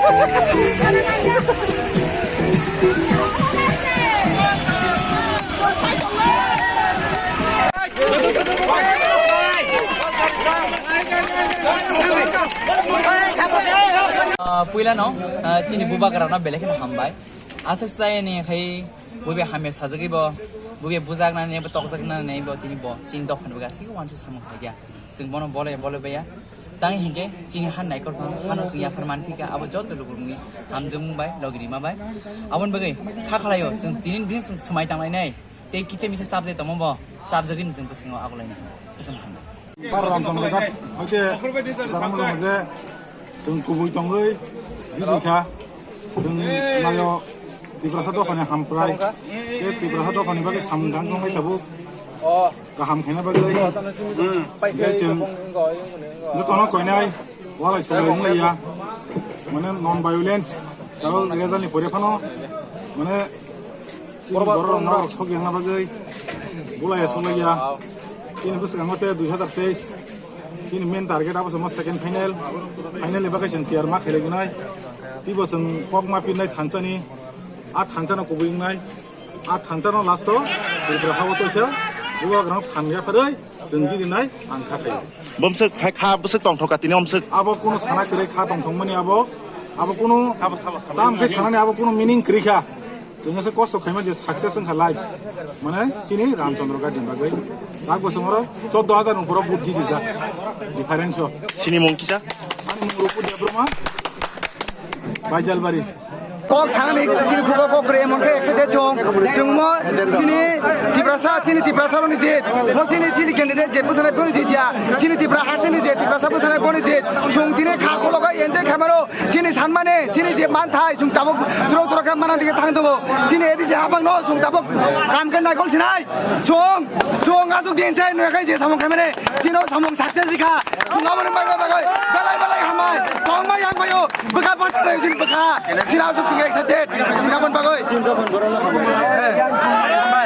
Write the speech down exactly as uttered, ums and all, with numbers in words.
Ah, puila no, ah, chini bubagra no belai kheno hambai. Aswk chayani khai bubai hamya sajagwi bo, bubai bujaknani bo, tokjaknani bo, tini bo chini dophani bo gasiki wansu samung khaikha. Chwng bono bolai bolai baiya. Tang hinkhe chini han naikol phano hano chwng yaphar manphika, abo joto lukurokni hamjakmung bai logi rima bai. Aboni bagwi kha khalaio chwng tini bini chwng swmai tanglainai. Tei kisa misa chapjai tongma bo chapjagwini chwng bwskango agulainai. Jotono hambai. Bar Ramchandra Ghat hoite jara mano je chwng kubui tongwi jidi kha. Chwng nayo Tiprasa dophani hamprai. Tei Tiprasa dophani bagwi samung tang tonglai tabuk. Kaham khaina bagwi. Tei chwng jotono koinai walai suglai wnglaiya. Mane non violence tei rezani pore phano mane chini borok norok sok yangna bagwi bulai ya sok lai ya. Chini bwskango tei dui hazar teis chini main target abo samo second final. Final ni bagwi chwng tiyar ma khailai wngnai. Teibo chwng kok ma pinai thansa ni. A thansa no kubui wngnai. A thansa no last o Tripura hao toisa. Bubagra no phan ya pharwi. Chwng jidinai ang kha khaio. Bomswk khai kha bwswk tongthok ka tini omswk. Abo kuno sana kwrwi kha tongthokmani abo. Abo kuno tam khe sanani abo kuno meaning kwrwi kha. Chwng se kosto khaima je success wngkha life. Mane chini Ramchandra Ghat ni bagwi. Tak bosong oro chordo hazar ni uporo vote jidi jak. Difference o. Chini mung kisa? Ani mung Rupu Debbarma. Baijalbari. Kok sanani chini khugo kok kwrwi emon khe excited chwng. Chwng mo chini Tiprasa, chini Tiprasa roni jit. Mo chini, chini candidate je bwsanai boni jit ya. Chini Tipra hasteni je Tiprasa bwsanai boni jit. Chwng tini kha khologo enjoy khamaro. Chini sanmani, chini je manthai, chwng tabuk turo turo khe mana dike thang tongo. Chini edi je habang no, chwng tabuk kam khe naikol sinai. Chwng, chwng asuk din sai nui khai je samung khaimani. Chino samung success rikha. Chwng aboni bagwi bagwi belai belai hambai. Tongma yang bayo. Bwkha bwkha rwi chini bwkha. Chini asuk chwng excited. Chini aboni bagwi. Hambai.